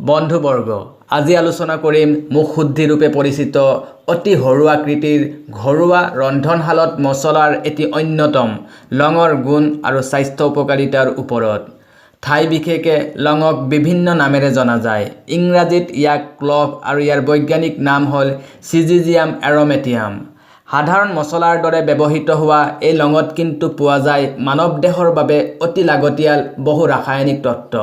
বন্ধুবৰ্গ, আজি আলোচনা কৰিম মুখশুদ্ধিৰূপে পৰিচিত অতি সৰু আকৃতিৰ ঘৰুৱা ৰন্ধনশালত মছলাৰ এটি অন্যতম লঙৰ গুণ আৰু স্বাস্থ্য উপকাৰিতাৰ ওপৰত। ঠাই বিশেষে লঙক বিভিন্ন নামেৰে জনা যায়। ইংৰাজীত ইয়াক ক্লভ আৰু ইয়াৰ বৈজ্ঞানিক নাম হ'ল চিজিজিয়াম এৰ'মেটিয়াম। সাধাৰণ মছলাৰ দৰে ব্যৱহৃত হোৱা এই লঙত কিন্তু পোৱা যায় মানৱ দেহৰ বাবে অতি লাগতিয়াল বহু ৰাসায়নিক তত্ত্ব,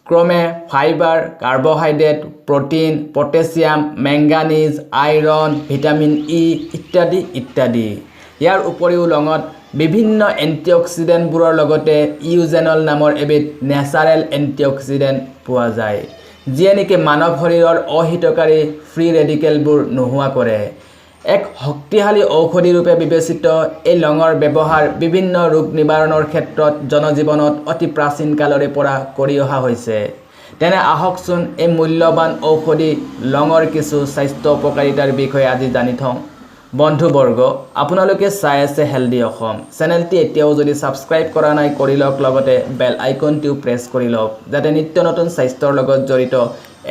ক্ৰমে fibre, carbohydrate, protein, potassium, manganese, iron, vitamin E ইত্যাদি ইত্যাদি। ইয়াৰ উপৰিও লঙত বিভিন্ন এণ্টিঅক্সিডেণ্টবোৰৰ লগতে ইউজেনল নামৰ এবিধ নেচাৰেল এণ্টিঅক্সিডেণ্ট পোৱা যায়, যিয়ে নেকি মানৱ শৰীৰৰ অহিতকাৰী ফ্ৰী ৰেডিকেলবোৰ নোহোৱা কৰে। এক শক্তিশালী ঔষধি ৰূপে বিবেচিত এই লঙৰ ব্যৱহাৰ বিভিন্ন ৰোগ নিবাৰণৰ ক্ষেত্ৰত জনজীৱনত অতি প্ৰাচীন কালৰে পৰা কৰি অহা হৈছে। তেনে আহকচোন, এই মূল্যৱান ঔষধি লঙৰ কিছু স্বাস্থ্য উপকাৰিতাৰ বিষয়ে আজি জানি থওঁ। বন্ধুবৰ্গ, আপোনালোকে চাই আছে হেল্ডি অসম। চেনেলটি এতিয়াও যদি ছাবস্ক্ৰাইব কৰা নাই, কৰি লওক, লগতে বেল আইকনটিও প্ৰেছ কৰি লওক, যাতে নিত্য নতুন স্বাস্থ্যৰ লগত জড়িত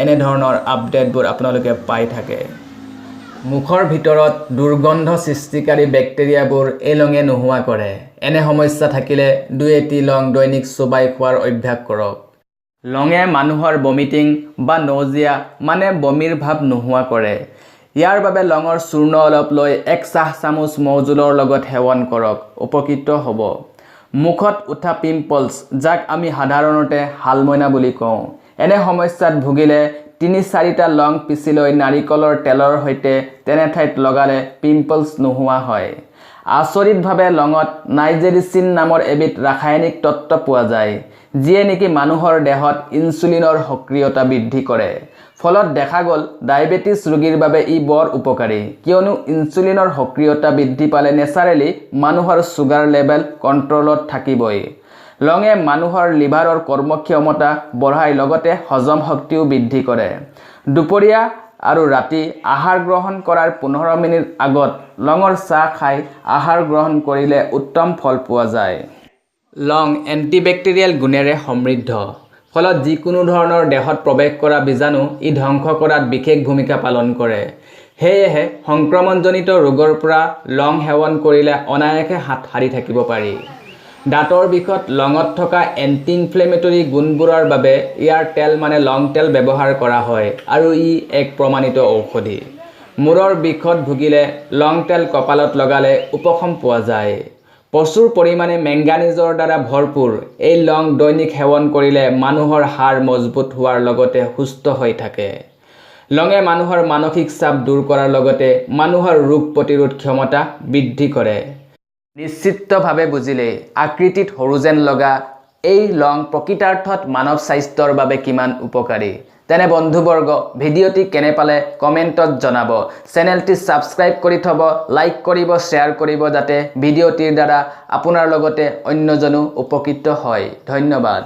এনেধৰণৰ আপডেটবোৰ আপোনালোকে পাই থাকে। মুখৰ ভিতৰত দুৰ্গন্ধ সৃষ্টিকাৰী বেক্টেৰিয়াবোৰ এই লঙে নোহোৱা কৰে। এনে সমস্যা থাকিলে দুই এটি লং দৈনিক চোবাই খোৱাৰ অভ্যাস কৰক। লঙে মানুহৰ বমিটিং বা নজিয়া মানে বমিৰ ভাৱ নোহোৱা কৰে। ইয়াৰ বাবে লঙৰ চূৰ্ণ অলপ লৈ 1 চাহ চামুচ মৌজোলৰ লগত সেৱন কৰক, উপকৃত হ'ব। মুখত উঠা পিম্পলছ, যাক আমি সাধাৰণতে শালমইনা বুলি কওঁ, এনে সমস্যাত ভুগিলে তিনি চাৰিটা লং পিচি লৈ নাৰিকলৰ তেলৰ সৈতে তেনে ঠাইত লগালে পিম্পলছ নোহোৱা হয়। আচৰিতভাৱে লঙত নাইজেৰিচিন নামৰ এবিধ ৰাসায়নিক তত্ত্ব পোৱা যায়, যিয়ে নেকি মানুহৰ দেহত ইনচুলিনৰ সক্ৰিয়তা বৃদ্ধি কৰে। ফলত দেখা গ'ল, ডায়েবেটিছ ৰোগীৰ বাবে ই বৰ উপকাৰী, কিয়নো ইনচুলিনৰ সক্ৰিয়তা বৃদ্ধি পালে নেচাৰেলি মানুহৰ চুগাৰ লেভেল কণ্ট্ৰলত থাকিবই। লঙে মানুহৰ লিভাৰৰ কৰ্মক্ষমতা বঢ়াই, লগতে হজম শক্তিও বৃদ্ধি কৰে। দুপৰীয়া আৰু ৰাতি আহাৰ গ্ৰহণ কৰাৰ 15 মিনিট আগত লঙৰ চাহ খাই আহাৰ গ্ৰহণ কৰিলে উত্তম ফল পোৱা যায়। লং এণ্টিবেক্টেৰিয়েল গুণেৰে সমৃদ্ধ। ফলত যিকোনো ধৰণৰ দেহত প্ৰৱেশ কৰা বীজাণু ই ধ্বংস কৰাত বিশেষ ভূমিকা পালন কৰে। সেয়েহে সংক্ৰমণজনিত ৰোগৰ পৰা লং সেৱন কৰিলে অনায়াসে হাত সাৰি থাকিব পাৰি। দাঁতৰ বিষত লঙত থকা এণ্টি ইনফ্লেমেটৰী গুণবোৰৰ বাবে ইয়াৰ তেল মানে লং তেল ব্যৱহাৰ কৰা হয় আৰু ই এক প্ৰমাণিত ঔষধি। মূৰৰ বিষত ভুগিলে লং তেল কপালত লগালে উপশম পোৱা যায়। প্ৰচুৰ পৰিমাণে মেংগানিজৰ দ্বাৰা ভৰপূৰ এই লং দৈনিক সেৱন কৰিলে মানুহৰ হাড় মজবুত হোৱাৰ লগতে সুস্থ হৈ থাকে। লঙে মানুহৰ মানসিক চাপ দূৰ কৰাৰ লগতে মানুহৰ ৰোগ প্ৰতিৰোধ ক্ষমতা বৃদ্ধি কৰে। নিশ্চিতভাৱে বুজিলেই আকৃতিত সৰু যেন লগা এই লং প্ৰকৃতাৰ্থত মানৱ স্বাস্থ্যৰ বাবে কিমান উপকাৰী। তেনে বন্ধুবৰ্গ, ভিডিঅ'টি কেনে পালে কমেণ্টত জনাব। চেনেলটি ছাবস্ক্ৰাইব কৰি থ'ব, লাইক কৰিব, শ্বেয়াৰ কৰিব, যাতে ভিডিঅ'টিৰ দ্বাৰা আপোনাৰ লগতে অন্যজনো উপকৃত হয়। ধন্যবাদ।